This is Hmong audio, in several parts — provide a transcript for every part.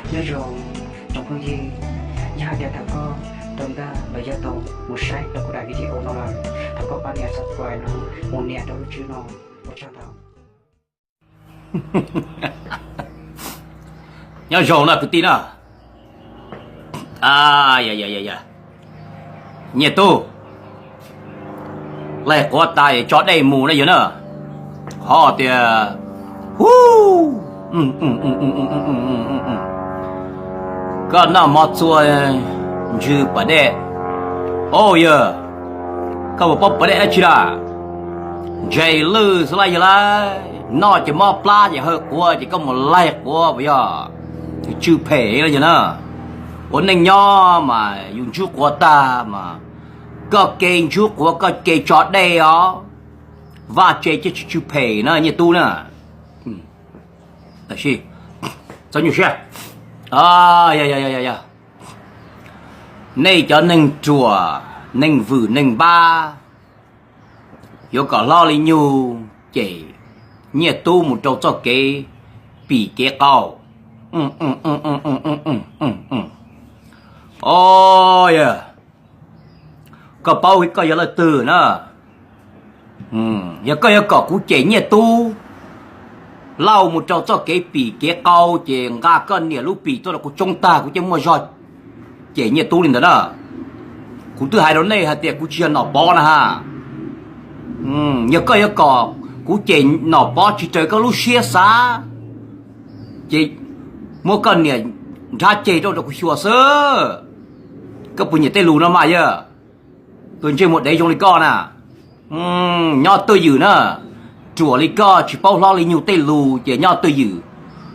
Nyob zoo tsoom phooj ywg, yog hais tias thaum koj tau nkag los yog tau mus saib rau kuv daim video no lawm, thov koj pab nias subscribe no, mus nias rau lub tswb no. Ua tsaug ntau. Nyob zoo na kwv tij na. Nyiaj Tub, laig quav tas es tso dej mus na yog na. Qhov tias, hu, koj noj mov txua ntsw pas dej. O yog, koj puas paub pas dej dab tsi lawm? Ntses lwj xwb laj yog lawm, noj ces mob plab ces hawv quav ces koj mus laig quav puas yog? Tsw phem lawm yog na. Ua neej nyob mas yus ntsuj quav tag mas koj ke ntsuj quav koj ke tso dej os, vaj tse thiaj tsis tsw phem na Nyiaj Tub na. Txhob nyuaj siab. Nej cov neeg ruam, neeg vwm neeg npab, yuav kom hlob li nyug ces Nyiaj Tub mus rau txoj kev pim kev qau. O yog, koj paub koj yog leej twg na? Yog koj yuav kom kuv cem Nyiaj Tub Lauj mus rau txoj kev pim kev qau ces nqa koj niam lub pim tuaj rau kuv tsoob tag kuv thiaj muaj zog cem Nyiaj Tub li ntawd na. Kuv twb hais rau nej hais tias kuv tsis yog Nom Pov na ha. Yog koj yuav kom kuv cem Nom Pov tsis raws koj lub siab xav, ces muab koj niam nrhab ceg rau rau kuv xyuas xwb. Koj puas nyiam tej lus no mas yog? Tus ntsej muag dev zoo li koj na, nyob twj ywm na. Ruam li koj tsis paub hlob li nyug tej lus ces nyob twj ywm.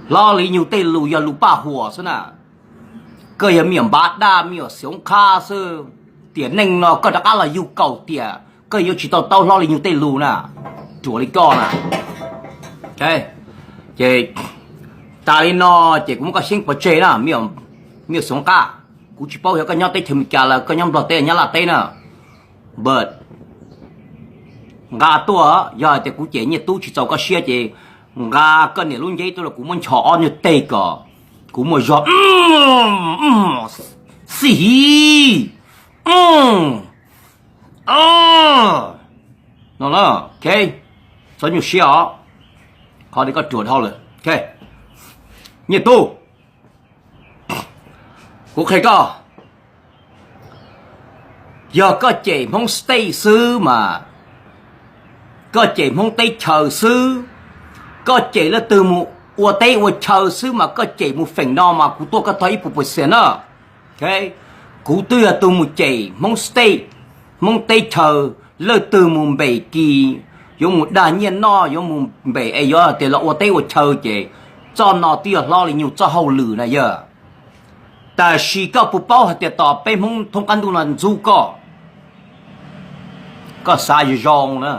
Hlob li nyug tej lus yog lus paj huam xwb na. Koj yog me nyuam npav daj me nyuam xyoob qhab xwb. Tiam neej no koj rov qab los yug kaum tiam koj yuav tsis tau taub hlob li nyug tej lus na. Ruam li koj na. Ces tas li no ces kuv muab koj xyeeb pov tseg na, me nyuam xyoob qhab. Kuv tsis paub yog koj nyob teb chaws Amelikas los koj nyob Nplog teb Nyab Laj teb na. But nqa tuaj, yog hais tias kuv cem Nyiaj Tub tsis txaus koj siab ces nqa koj niam lub nceb tuaj los kuv muab nchos ob nyuag teg kom kuv muaj zog. Xij hiv no, ok, txhob nyuaj siab os. Qhov li koj ruam dhau lawm. Nyiaj Tub, kuv qhia koj, yog koj cem Hmoob state xwb mas, koj cem Hmoob teb chaws xwb, koj cem leej twg mus ua teb ua chaw xwb mas koj cem mus feem no mas kuv tuaj koj tog ib puas percent na. Kuv twb yog tus mus cem Hmoob state, Hmoob teb chaws, leej twg mus npem kis, yuav mus dag nyiaj noj, yuav mus npem es yuav tias los ua teb ua chaw ces txoj no twb yog hlob li nyug txoj hauj lwm na yog. Tab sis koj puas paub hais tias tos peb Hmoob thoob qab ntuj no ntxub koj, koj xav zoo zoo na.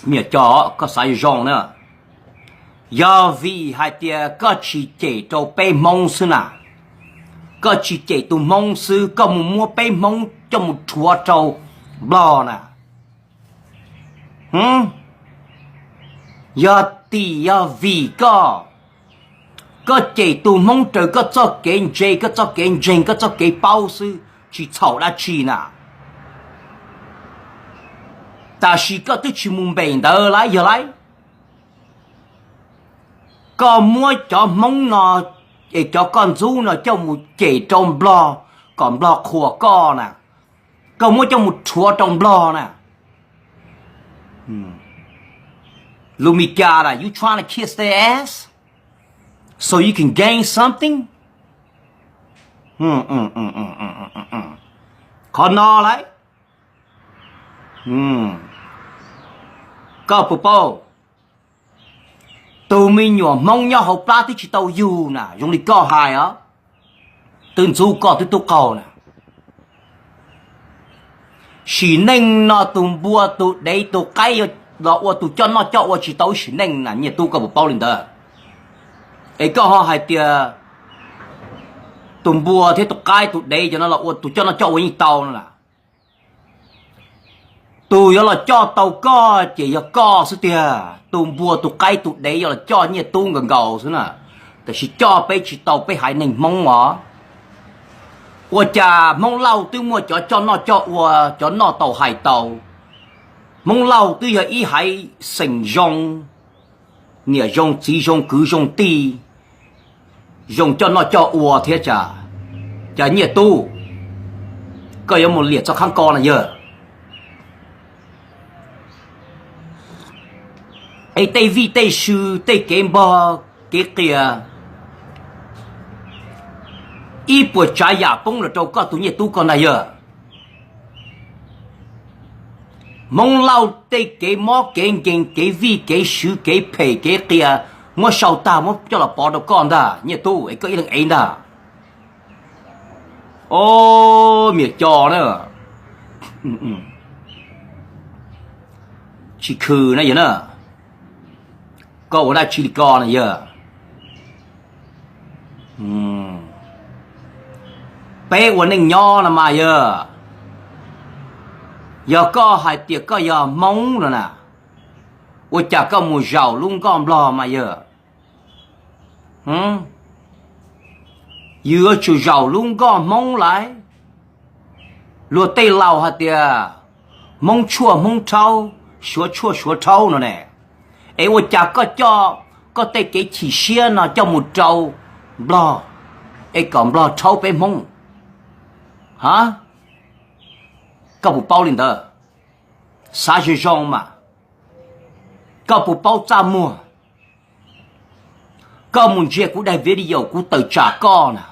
Me nyuam coj, koj xav zoo zoo na. Yog vim hais tias koj tsis cem rau peb Hmoob xwb na, koj tsis cem tus Hmoob xwb, koj mus muab peb Hmoob coj mus rhuav rau Nplog na. Yog tim yog vim koj, koj cem tus Hmoob raws koj txoj kev ntse, koj txoj kev ntseeg, koj txoj kev paub xwb, tsis txhaum dab tsi na. Tab sis koj twb tsis mus npem ntawd lawm yog lawm. Koj muab cov Hmoob no es cov koj ntxub no coj mus cem rau Nplog kom Nplog qhuas koj na. Koj muab coj mus rhuav rau Nplog na. Lus Mis Kas na, you trying to kiss their ass so you can gain something? Qhov no lawm. Koj puas paub, tus me nyuam Hmoob nyob hauv plab twb tsis tau yug na, zoo li koj hais os, twb ntxub koj twb tub qaug na. Sim neej no tus npua tus dev tus qaib los ua tus coj noj coj ua tsis tau ib sim neej na, Nyiaj Tub koj puas paub li ntawd? Es koj ho hais tias tus npua thiab tus qaib tus dev cov no los ua tus coj noj coj ua yeej tau no las. Tus yuav los coj tau koj ces yog koj xwb tiag. Tus npua tus qaib tus dev yuav los coj Nyiaj Tub nkaus nkaus xwb na. Tab sis coj peb tsis tau peb haiv neeg Hmoob os. Ua cas Hmoob Lauj twb muaj cov coj noj coj ua, cov noj tau hais tau. Hmoob Lauj twb yog ib haiv xeem zoo, niam zoo txiv zoo kwv zoo tij, zoo coj noj coj ua thiab. Cas, cas Nyiaj Tub, koj yuav mus liam txoj khaab ko na yawg? Es tej vij tej sw, tej kev npog kev qias, ib puas tsav yam poob los rau koj tus Nyiaj Tub ko ntag yawg. Hmoob Lauj tej kev mob kev nkeeg, kev vij kev sw, kev phem kev qias, muab sau tag muab coj los pov rau koj ntag Nyiaj Tub, es koj ib leeg ev ntag. Ob, miam co na, tsis khw na yawg na. Koj ua dab tsi li ko na yawg? Peb ua neej nyob no mas yawg, yog koj hais tias koj yog Hmoob no na, ua cas koj mus zaum lub nkoj Nplog mas yawg? Yus yuav tsum zaum lub nkoj Hmoob lauj. Luag tej laus hais tias Hmoob tshuaj Hmoob rhaub, Suav tshuaj Suav rhaub no ne. Es ua cas koj coj koj tej kev chim siab no coj mus rau Nplog, es kom Nplog rhaub peb Hmoob? Ha, koj puas paub li ntawd? Xav zoo zoo mas, koj puas paub txaj muag? Koj mus ntsia kuv daim video kuv tawm tsam koj na,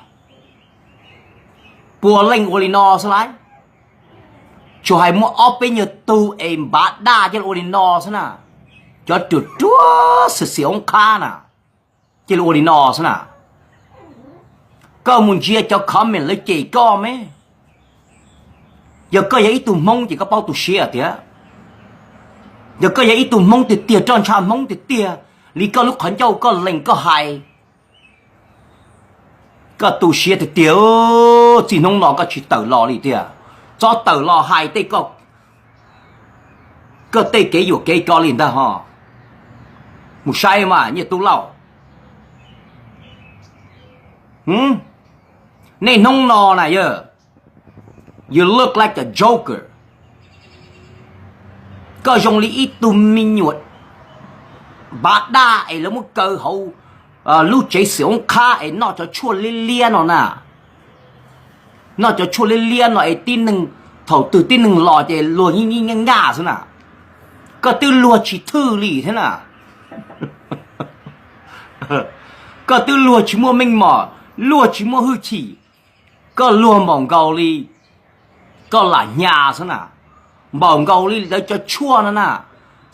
puas leej ua li no xwb lauj. Tsuas hais muaj ob peb nyuag tug es npav daj cia li ua li no xwb na. Cov ruam ruam xim xim oob qhab na, cia li ua li no xwb na. Koj mus ntsia cov comment lawv cem koj me. Yog koj yog ib tug Hmoob ces koj paub tu siab tiag. Yog koj yog ib tug Hmoob tiag tiag, roj ntsha Hmoob tiag tiag li koj lub qhov ncauj koj lees koj hais, koj tu siab tiag tiag, txij hnub no koj tsis tawm los li tiag. Txhob tawm los hais tej koj tej kev yuam kev koj li ntag ho. Mus saib mas Nyiaj Tub Lauj. Niaj hnub no na yawg, you look like a joker. Koj zoo li ib tug me nyuam npav daj es lawv muab kaw hauv lub tsev xim oob qhab es noj cov tshuaj liab liab no na. Noj cov tshuaj liab liab no es tib neeg, thaum twg tib neeg los ces luag yeej yeej nyaj xwb na. Koj twb luag tsis thwj li thiab na. Koj twb luag tsis muaj meej mom, luag tsis muaj hwj chim, koj luag npaum nkaus li koj lam hnyav xwb na, npaum nkaus li lawv cov tshuaj no na,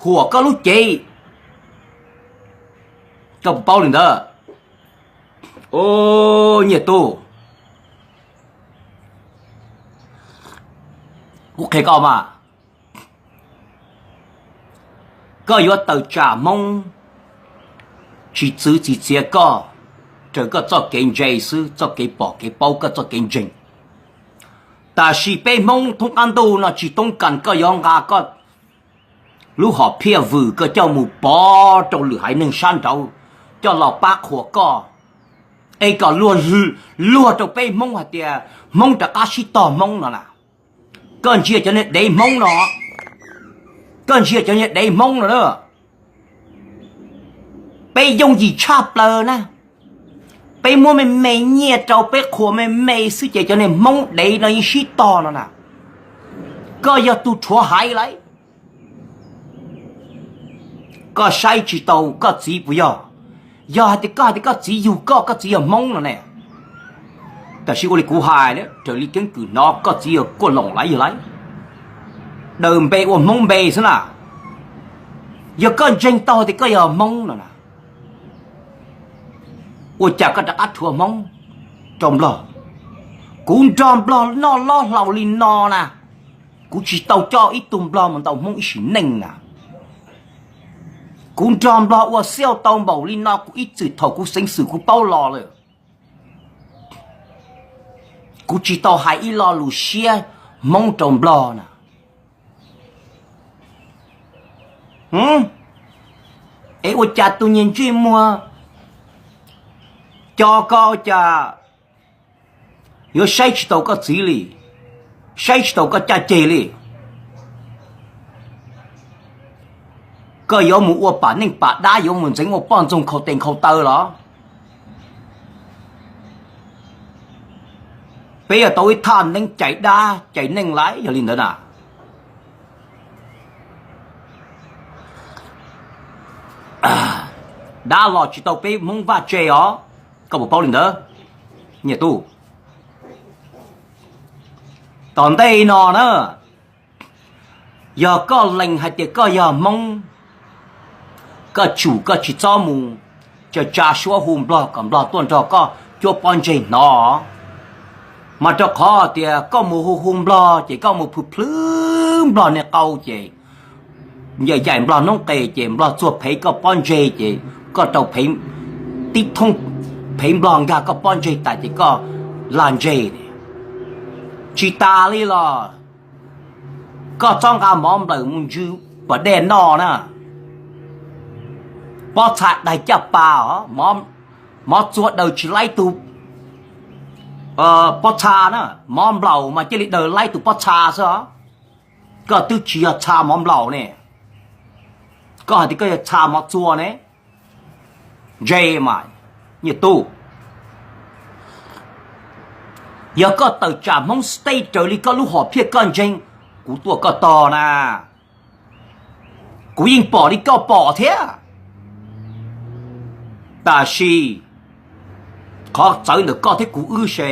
huam koj lub cev. Koj puas paub li ntawd? Nyiaj Tub, kuv qhia koj mas, koj yuav tawm tsam Hmoob tsis txwv tsis txiav koj, raws koj txoj kev ntse xwb, txoj kev pom kev paub koj txoj kev ntseeg. Tab sis peb Hmoob thoob qab ntuj no tsis toob kas koj yuav nqa koj lub hom phiaj vwm koj coj mus pov rau lwm haiv neeg sab nraud coj los pab qhuas koj, es kom luag, luag rau peb Hmoob hais tias Hmoob rov qab sib tog Hmoob no na. Koj ntsia cov niag dev Hmoob no, koj ntsia cov niag dev Hmoob no na, peb yooj yim tshaj plaws na. Peb muab me me nyiaj rau peb qhuas me me xwb ces cov niag Hmoob dev no yeej sib tog no na. Koj yog tus rhuav haiv lauj. Koj saib tsis taus koj txiv puas yog? Yog hais tias koj hais tias koj txiv yug koj, koj txiv yog Hmoob no ne, tab sis ua li kuv hais, raws li keeb kwm hnov koj txiv yog Kuaj Loos lawv yog lawv daws npe ua Hmoob npe xwb na. Yog koj ntseeg tau hais tias koj yog Hmoob no na, ua cas koj rov qab rhuav Hmoob rau Nplog? Kuv nrog Nplog noj lob hlau li no na, kuv tsis tau coj ib tug Nplog mus ntaus Hmoob ib sim neej na. Kuv nrog Nplog ua xiauj tau npaum li no kuv ib txwm thaum kuv xeev xwm kuv paub los lawm. Kuv tsis tau hais ib lo lus siab Hmoob rau Nplog na. Hm? Es ua cas tus niag ntsej muag co koj ua cas yuav saib tsis taus koj txiv li, saib tsis taus koj caj ceg li? Koj yuav mus ua pam neej pam dab, yuav mus ntxeev ua poj ntxoog khaus tes khaus taw los? Peb yuav tau ib thaj neeb cais dab cais neeg lawm yog li ntawd na. Dab los tsis tau peb Hmoob vaj tse os, koj puas paub li ntawd, niam tub? Tom ntej no na, yog koj lees hais tias koj yog Hmoob, koj tsum koj tsis txhob mus tsa tsa suab hu Nplog kom Nplog tuaj nrog koj cuab pob ntseg hnov. Mas rau qhov tias koj mus hu hu Nplog ces koj mus plhws plhws Nplog niag qau ces yaim yaim Nplog noob qes ces Nplog txuag phev koj pob ntseg ces koj rau phev tib thooj, phev Nplog nkag koj pob ntseg tas ces koj lag ntseg. Tsis tas li los koj txhob nqa mov nplawm mus ntsw pas dej noj na. Pob txha daig caj pas os, mov txua daws tsis laib tus pob txha na, mov nplaum mas cia li daws laib tus pob txha xwb os. Koj twb tsis yog txha mov nplaum ne, koj hais tias koj yog txha mov txua ne. Ntse mas, niam tub, yog koj tawm tsam Hmoob State raws li koj lub hom phiaj koj ntseeg, kuv tuaj koj tog na, kuv yeej pom li koj pom thiab. Tab sis qhov txawv ntawm koj thiab kuv wb se,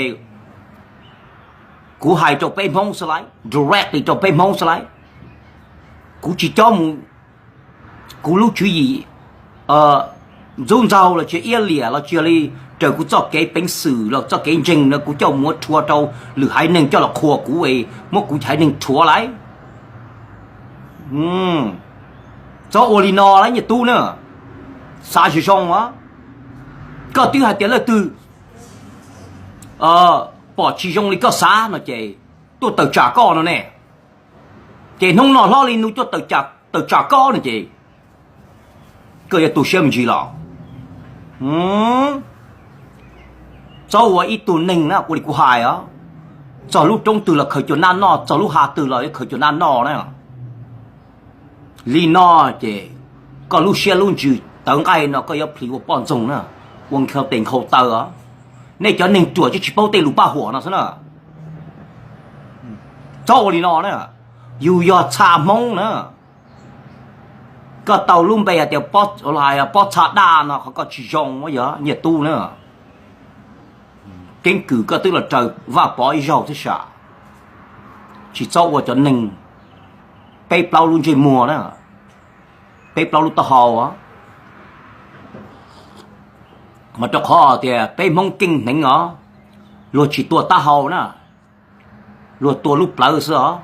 kuv hais rau peb Hmoob xwb lauj, directly rau peb Hmoob xwb lauj. Kuv tsis cob mus, kuv lub tswv yim ntxub ntxaug los tsis iab liam los tsis yog li raws kuv txoj kev peev xwm los txoj kev ntseeg no kuv coj mus rhuav rau lwm haiv neeg coj los qhuas kuv es muab kuv haiv neeg rhuav lauj. Txhob ua li no lauj niam tub na, xav zoo zoo os. Koj twb hais tias leej twg pom tsis zoo li koj xav no ces tuaj tawm tsam koj no ne. Ces hnub no hlob li nus tuaj tawm tsam koj no ces koj yuav tu siab me ntsis los? Txhob ua ib tug neeg na ua li kuv hais os, txog lub roob twg los khaws cua nab noj, txog lub hav twg los yuav khaws cua nab noj na. Li no ces koj lub siab lub ntsws tawv nqaij no koj yuav plhis ua poj ntxoog na, ua nkhaus tes nkhaus taw os. Nej cov neeg ruam tsis paub tej lus paj huam no xwb na. Txhob ua li no na, yus yog txha Hmoob na. Koj tau lub npe hais tias pob txha daj no qhov koj tsis zoo yog niam tub na. Keeb kwm koj twb los raws Vaj Pov ib zaug thiab sam, tsis txhob ua cov neeg peb plaub lub ntsej muag na, peb plaub lub taub hau. Mas rau qhov tias peb Hmoob keej hneev os, luag tsis tua taub hau na, luag tua lub plawv xwb os.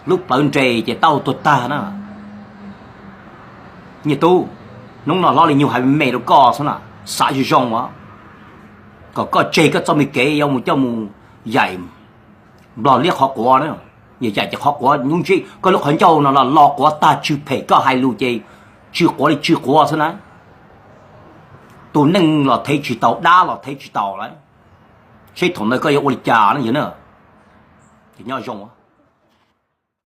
Lub plawv nres ces taub hau tuag tag na. Niam tub, hnub no hlob li nyuag hais me me rau koj xwb na, xav zoo zoo os, kom koj tseg koj txoj me kev yuav mus coj mus yaim Nplog liab qhov quav na. Yaim yaim ces qhov quav hnub ntsib koj lub qhov ncauj no los lo quav tag, tsw phem koj hais lus ces tsw quav li tsw quav xwb na. Tus neeg los thev tsis taus, dab los thev tsis taus lawm. Seb thaum ntawd koj yuav ua li cas na yog na. Ces nyob zoo.